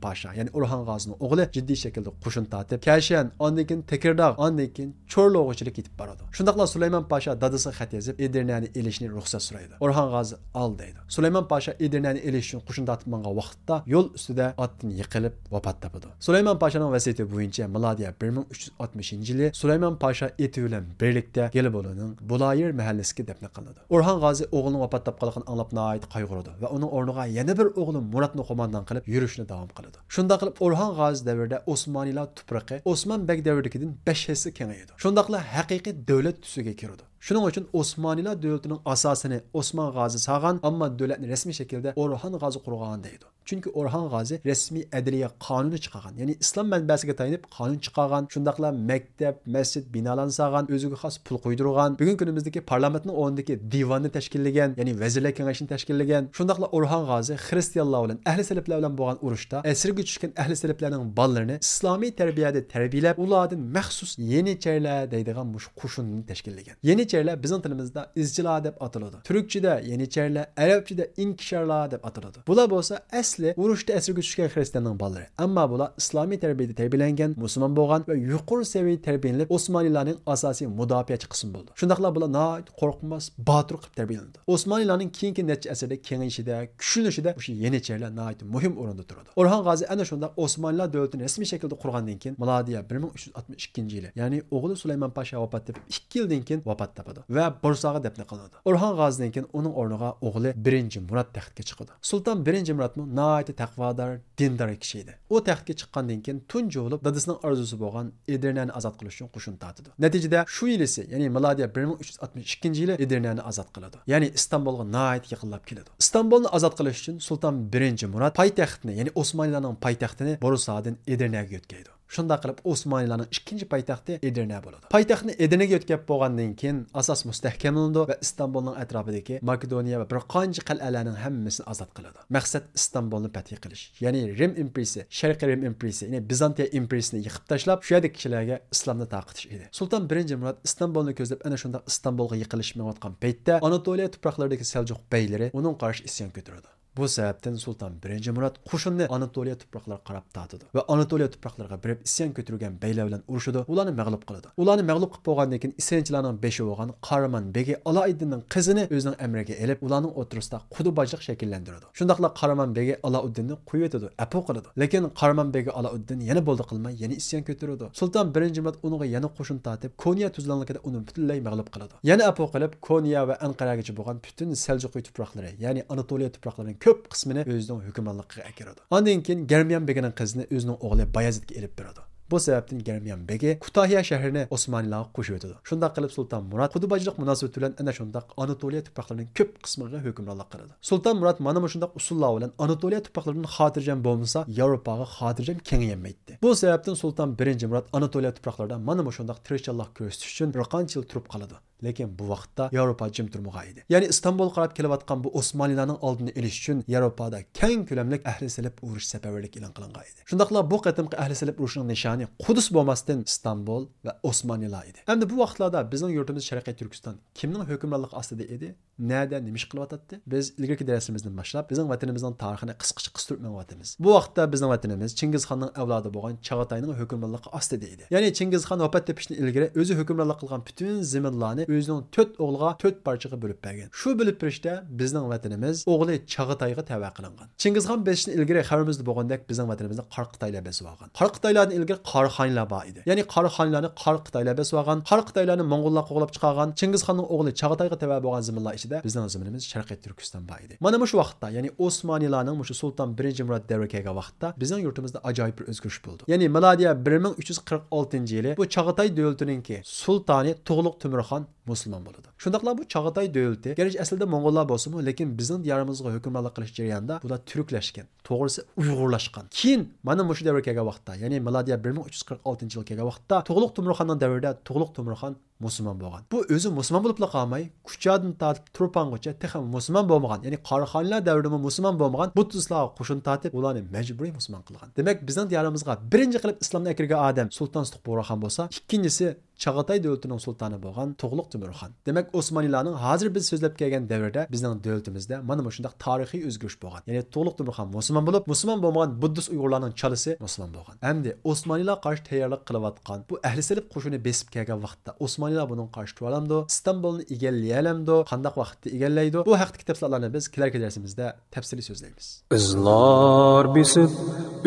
پاشا، يەنى ئورھان غازىنىڭ ئوغلى جىددىي شەكىلدە قوشۇن تارتىپ، كەشەن، ئاندىن كېيىن تېكىرداغ، ئاندىن كېيىن چورلۇغىچىلىك يېتىپ بارىدۇ. شۇنداقلا سۇلايمان پاشا دادىسىغا خەت يېزىپ، ئېدىرنەنى ئېلىشنى رۇخسەت سورايدۇ. ئورھان غازى ئال دەيدۇ. سۇلايمان پاشا ئېدىرنەنى ئېلىش ئۈچۈن قوشۇن تارتىپ ماڭغان ۋاقىتتا يول ئۈستىدە ئاتتىن يىقىلىپ ۋاپات تاپىدۇ. سۇلايمان پاشانىڭ ۋەسىيىتى بويىچە مىلادىيە بىر مىڭ ئۈچ يۈز ئاتمىشىنچى يىلى سۇلايمان پاشا ئېتى بىلەن بىرلىكتە گېلىبولىنىڭ بۇلايىر مەھەللىسىگە دەپنە قىلىنىدۇ. ئورھان غازى ئوغلىنىڭ ۋاپات تاپقانلىقىنى ئاڭلاپ ناھايىتى قايغۇرىدۇ ۋە ئۇنىڭ ئورنىغا يەنە بىر ئوغلى مۇراتنى قوماندان قىلىپ يۈرۈشنى داۋام قىلىدۇ. شۇنداق قىلىپ ئورھان غازى دەۋرىدە ئوسمانىلار تۇپرىقى ئوسمان بەگ دەۋرىدىكىدىن بەش ھەسسە كېڭىيىدۇ. شۇنداقلا ھەقىقىي دۆلەت تۈسىگە كىرىدۇ. شۇنىڭ ئۈچۈن ئوسمانىلار دۆلىتىنىڭ ئاساسىنى ئوسمان غازى سالغان، ئەمما دۆلەتنى رەسمىي شەكىلدە ئورھان غازى قۇرغان دەيدۇ. چۈنكى ئورھان غازى رەسمىي ئەدلىيە قانۇنى چىقارغان، يەنى ئىسلام مەنبەسىگە تايىنىپ قانۇن چىقارغان، شۇنداقلا مەكتەپ، مەسچىت بىنالارنى سالغان، ئۆزىگە خاس پۇل قۇيدۇرغان، بۈگۈنكى كۈنىمىزدىكى پارلامېنتنىڭ ئورنىدىكى دىۋاننى تەشكىللىگەن، يەنى ۋەزىرلەر كېڭىشىنى تەشكىللىگەن، شۇنداقلا ئورھان غازى خرىستىيانلار بىلەن ئەھلى سەلەپلەر بىلەن بولغان ئۇرۇشتا ئەسىرگە چۈشكەن ئەھلى سەلەپلەرنىڭ بالىلىرىنى ئىسلامىي تەربىيەدە تەربىيەلەپ، ئۇلاردىن مەخسۇس يېنىچەرلەر دەيدىغان مۇشۇ قوشۇننى تەشكىللىگەن. يېنىچەرلەر بىزنىڭ تىلىمىزدا ئىزچىلار دەپ ئاتىلىدۇ. تۈركچىدە يېنىچەرلەر، ئەرەبچىدە ئىنكىشارلار دەپ ئاتىلىدۇ. بۇلار بولسا ئەسلى ئۇرۇشتا ئەسىرگە چۈشكەن خىرىستىياننىڭ بالىلىرى. ئەمما بۇلار ئىسلامىي تەربىيەدە تەربىيەلەنگەن، مۇسۇلمان بولغان ۋە يۇقىرى سەۋىيەدە تەربىيەلىنىپ، ئوسمانىلارنىڭ ئاساسىي مۇداپىئەچى قىسمى بولىدۇ. شۇنداقلا بۇلار ناھايىتى قورقماس، باتۇر قىلىپ تەربىيەلىنىدۇ. ئوسمانىلارنىڭ كېيىنكى نەچچە ئەسىردە كېڭىيىشىدە، كۈچلىنىشىدە مۇشۇ يېنىچەرلەر ناھايىتى مۇھىم ئورۇندا تۇرىدۇ. ئورھان غازى ئەنە شۇنداق ئوسمانىلار دۆلىتىنى رەسمىي شەكىلدە قۇرغاندىن كېيىن، مىلادىيە بىر مىڭ ئۈچ يۈز ئاتمىش ئىككىنچى يىلى، يەنى ئوغلى سۇلايمان پاشا ۋاپات تېپىپ ئىككى يىلدىن كېيىن ۋاپات تاپىدۇ ۋە بورساغا دەپنە قىلىنىدۇ. ئورھان غازىدىن كېيىن ئۇنىڭ ئورنىغا ئوغلى بىرىنچى مۇرات تەختكە چىقىدۇ. سۇلتان بىرىنچى مۇراتمۇ ناھايىتى تەقۋادار، دىندار كىشى ئىدى. ئۇ تەختكە چىققاندىن كېيىن تۇنجى بولۇپ دادىسىنىڭ ئارزۇسى بولغان ئېدىرنەنى ئازاد قىلىش ئۈچۈن قوشۇن تارتىدۇ. نەتىجىدە شۇ يىلىسى، يەنى مىلادىيە بىر مىڭ ئۈچ يۈز ئاتمىش ئىككىنچى يىلى ئېدىرنەنى ئازاد قىلىدۇ. يەنى ئىستانبۇلغا ناھايىتى يېقىنلاپ كېلىدۇ. ئىستانبۇلنى ئازاد قىلىش ئۈچۈن سۇلتان بىرىنچى مۇرات پايتەختىنى، يەنى ئوسمانلىلارنىڭ پايتەختىنى بورسادىن ئېدىرنەگە يۆتكەيدۇ. شۇنداق قىلىپ ئوسمانلىلارنىڭ ئىككىنچى پايتەختى ئېدىرنە بولىدۇ. پايتەختنى ئېدىرنىگە يۆتكەپ بولغاندىن كېيىن ئاساس مۇستەھكەملىنىدۇ ۋە ئىستانبۇلنىڭ ئەتراپىدىكى ماكېدونىيە ۋە بىر قانچە قەلئەلەرنىڭ ھەممىسىنى ئازاد قىلىدۇ. مەقسەت ئىستانبۇلنى پەتھى قىلىش، يەنى رىم ئىمپېرىيىسى، شەرقىي رىم ئىمپېرىيىسى، يەنى بىزانتىيە ئىمپېرىيىسىنى يىقىپ تاشلاپ، شۇ يەردىكى كىشىلەرگە ئىسلامنى تارقىتىش ئىدى. سۇلتان بىرىنچى مۇرات ئىستانبۇلنى كۆزلەپ ئەنە شۇنداق ئىستانبۇلغا يېقىنلىشىپ مېڭىۋاتقان پەيتتە ئاناتولىيە تۇپراقلىرىدىكى سەلجۇق بەيلىرى ئۇنىڭغا قارشى ئىسيان كۆتۈرىدۇ. بۇ سەۋەبتىن سۇلتان بىرىنچى مۇرات قوشۇننى ئاناتولىيە تۇپراقلىرىغا قاراپ تارتىدۇ ۋە ئاناتولىيە تۇپراقلىرىغا بېرىپ ئىسيان كۆتۈرگەن بەيلەر بىلەن ئۇرۇشىدۇ، ئۇلارنى مەغلۇپ قىلىدۇ. ئۇلارنى مەغلۇپ قىلىپ بولغاندىن كېيىن ئىسيانچىلارنىڭ بېشى بولغان قارىمان بېگى ئالائىددىننىڭ قىزىنى ئۆزىنىڭ ئەمرىگە ئېلىپ، ئۇلارنىڭ ئوتتۇرىسىدا قۇدا باجلىق شەكىللەندۈرىدۇ. شۇنداقلا قارىمان بېگى ئالاؤددىننى قويۇۋېتىدۇ، ئەپۇ قىلىدۇ. لېكىن قارىمان بېگى ئالاؤددىن يەنە بولدى قىلماي يەنە ئىسيان كۆتۈرىدۇ. سۇلتان بىرىنچى مۇرات ئۇنىڭغا يەنە قوشۇن تارتىپ، كونيا تۈزلەڭلىكىدە ئۇنى پۈتۈنلەي مەغلۇپ قىلىدۇ. يەنە ئەپۇ قىلىپ، كونيا ۋە ئەنقەرەگىچە بولغان پۈتۈن سەلجۇقىي تۇپراقلىرى، يەنى ئاناتولىيە تۇپراقلىرىنىڭ كۆپ قىسمىنى ئۆزىنىڭ ھۆكۈمرانلىقىغا ئەكىرىدۇ. ئاندىن كېيىن گەرمىيان بېگىنىڭ قىزىنى ئۆزىنىڭ ئوغلى بايازىدقا ئېلىپ بېرىدۇ. بۇ سەۋەبتىن گەرمىيان بېگى كۇتاھىيە شەھىرىنى ئوسمانىيلارغا قوشۇۋېتىدۇ. شۇنداق قىلىپ سۇلتان مۇرات خۇددى باجىلىق مۇناسىۋىتى بىلەن ئەنە شۇنداق ئاناتولىيە تۇپراقلىرىنىڭ كۆپ قىسمىغا ھۆكۈمرانلىق قىلىدۇ. سۇلتان مۇرات مانا مۇشۇنداق ئۇسۇللار بىلەن ئاناتولىيە تۇپراقلىرىدىن خاتىرجەم بولمىسا، ياۋروپاغا خاتىرجەم كېڭىيەلمەيتتى. بۇ سەۋەبتىن سۇلتان بىرىنچى مۇرات ئاناتولىيە تۇپراقلىرىدا مانا مۇشۇنداق تىرىشچانلىق كۆرسىتىش ئۈچۈن بىر قانچە يىل تۇرۇپ قالىدۇ. لېكىن بۇ ۋاقىتتا ياۋروپا جىم تۇرمىغان ئىدى. يەنى ئىستانبۇلغا قاراپ كېلىۋاتقان بۇ ئوسمانلىلارنىڭ ئالدىنى ئېلىش ئۈچۈن ياۋروپادا كەڭ كۆلەملىك ئەھلى سېلىپ ئۇرۇش سەپەرۋەرلىكى ئېلان قىلىنغان ئىدى. شۇنداقلا بۇ قېتىمقى ئەھلى سېلىپ ئۇرۇشىنىڭ نىشانى قۇدس بولماستىن ئىستانبۇل ۋە ئوسمانلىلار ئىدى. ئەمدى بۇ ۋاقىتلاردا بىزنىڭ يۇرتىمىز شەرقىي تۈركىستان كىمنىڭ ھۆكۈمرانلىقى ئاستىدا ئىدى؟ نەدە نېمە ئىش قىلىۋاتاتتى؟ بىز ئىلگىرىكى دەرسلىرىمىزدىن باشلاپ بىزنىڭ ۋەتىنىمىزنىڭ تارىخىنى قىسقىچە قىستۇرۇپ مېڭىۋاتىمىز. بۇ ۋاقىتتا بىزنىڭ ۋەتىنىمىز چىڭگىزخاننىڭ ئەۋلادى بولغان چاغاتاينىڭ ھۆكۈمرانلىقى ئاستىدا ئىدى. يەنى چىڭگىزخان ۋاپات تېپىشتىن ئىلگىرى ئۆزى ھۆكۈمرانلىق قىلغان پۈتۈن زېمىنلارنى ئۆزىنىڭ تۆت ئوغلىغا تۆت پارچىغا بۆلۈپ بەرگەن. شۇ بۆلۈپ بېرىشتە بىزنىڭ ۋەتىنىمىز ئوغلى چاغاتايغا تەۋە قىلىنغان. چىڭگىزخان بېسىشتىن ئىلگىرى خەۋىرىمىزدە بولغاندەك بىزنىڭ ۋەتىنىمىزنى قارا قىتايلار بېسىۋالغان. قارا قىتايلاردىن ئىلگىرى قاراخانىيلار بار ئىدى. يەنى قاراخانىيلارنى قارا قىتايلار بېسىۋالغان. قارا قىتايلارنى موڭغۇللار قوغلاپ چىقارغان. چىڭگىزخاننىڭ ئوغلى چاغاتايغا تەۋە بولغان زېمىنلار ئىچىدە بىزنىڭ زېمىنىمىز شەرقىي تۈركىستان بار ئىدى. مانا مۇشۇ ۋاقىتتا، يەنى ئوسمانلىلارنىڭ مۇشۇ سۇلتان بىرىنچى مۇرات دەۋرى كەلگەن ۋاقىتتا بىزنىڭ يۇرتىمىزدا ئاجايىپ بىر ئۆزگىرىش بولىدۇ. يەنى مىلادىيە بىر مىڭ ئۈچ يۈز قىرىق ئالتىنچى يىلى بۇ چاغاتاي دۆلىتىنىڭكى سۇلتانى تۇغلۇق تۆمۈرخان مۇسۇلمان بولىدۇ. شۇنداقلا بۇ چاغاتاي دۆلىتى، گەرچە ئەسلىدە موڭغۇللار بولسىمۇ، لېكىن بىزنىڭ دىيارىمىزغا ھۆكۈمرانلىق قىلىش جەريانىدا بۇلار تۈركلەشكەن، توغرىسى ئۇيغۇرلاشقان. كېيىن مانا مۇشۇ دەۋر كەلگەن ۋاقىتتا، يەنى مىلادىيە بىر مىڭ ئۈچ يۈز قىرىق ئالتىنچى يىل كەلگەن ۋاقىتتا تۇغلۇق تۆمۈرخاننىڭ دەۋرىدە تۇغلۇق تۆمۈرخان مۇسۇلمان بولغان. بۇ ئۆزى مۇسۇلمان بولۇپلا قالماي، كۇچادىن تارتىپ تۇرپانغىچە تېخىمۇ مۇسۇلمان بولمىغان، يەنى قاراخانىيلار دەۋرىدىمۇ مۇسۇلمان بولمىغان بۇددىستلارغا قوشۇن تارتىپ، ئۇلارنى مەجبۇرىي مۇسۇلمان قىلغان. دېمەك، بىزنىڭ دىيارىمىزغا بىرىنچى قىلىپ ئىسلامنى ئەكىرگەن ئادەم سۇلتان سۇتۇق بۇغراخان بولسا، ئىككىنچىسى چاغاتاي دۆلىتىنىڭ سۇلتانى بولغان تۇغلۇق تۆمۈرخان. دېمەك، ئوسمانلىلارنىڭ ھازىر بىز سۆزلەپ كەلگەن دەۋرىدە بىزنىڭ دۆلىتىمىزدە مانا مۇشۇنداق تارىخىي ئۆزگىرىش بولغان. يەنى تۇغلۇق تۆمۈرخان مۇسۇلمان بولۇپ، مۇسۇلمان بولمىغان بۇددىست ئۇيغۇرلارنىڭ چالىسى مۇسۇلمان بولغان. ئەمدى ئوسمانلىلار قارشى تەييارلىق قىلىۋاتقان بۇ ئەھلى سېلىپ قوشۇنى بېسىپ كەلگەن ۋاقىتتا ئوسمانلىلار بۇنىڭغا قارشى تۇرالامدۇ؟ ئىستانبۇلنى ئىگىلىيەلەمدۇ؟ قانداق ۋاقىتتا ئىگىلەيدۇ؟ بۇ ھەقتىكى تەپسىلاتلارنى بىز كېلەركى دەرسىمىزدە تەپسىلىي سۆزلەيمىز. ئىزلار بېسىپ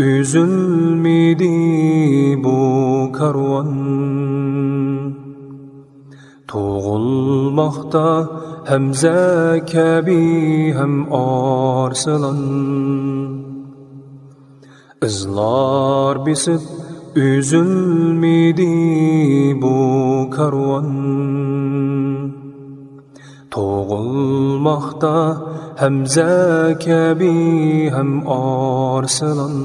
ئۈزۈلمىدى بۇ كارۋان. تۇغۇلماقتا ھەمزە كەبى ھەم ئارسلان. ئىزلار بېسىپ ئۈزۈلمىدى بۇ كارۋان. تۇغۇلماقتا ھەمزە كەبى ھەم ئارسلان.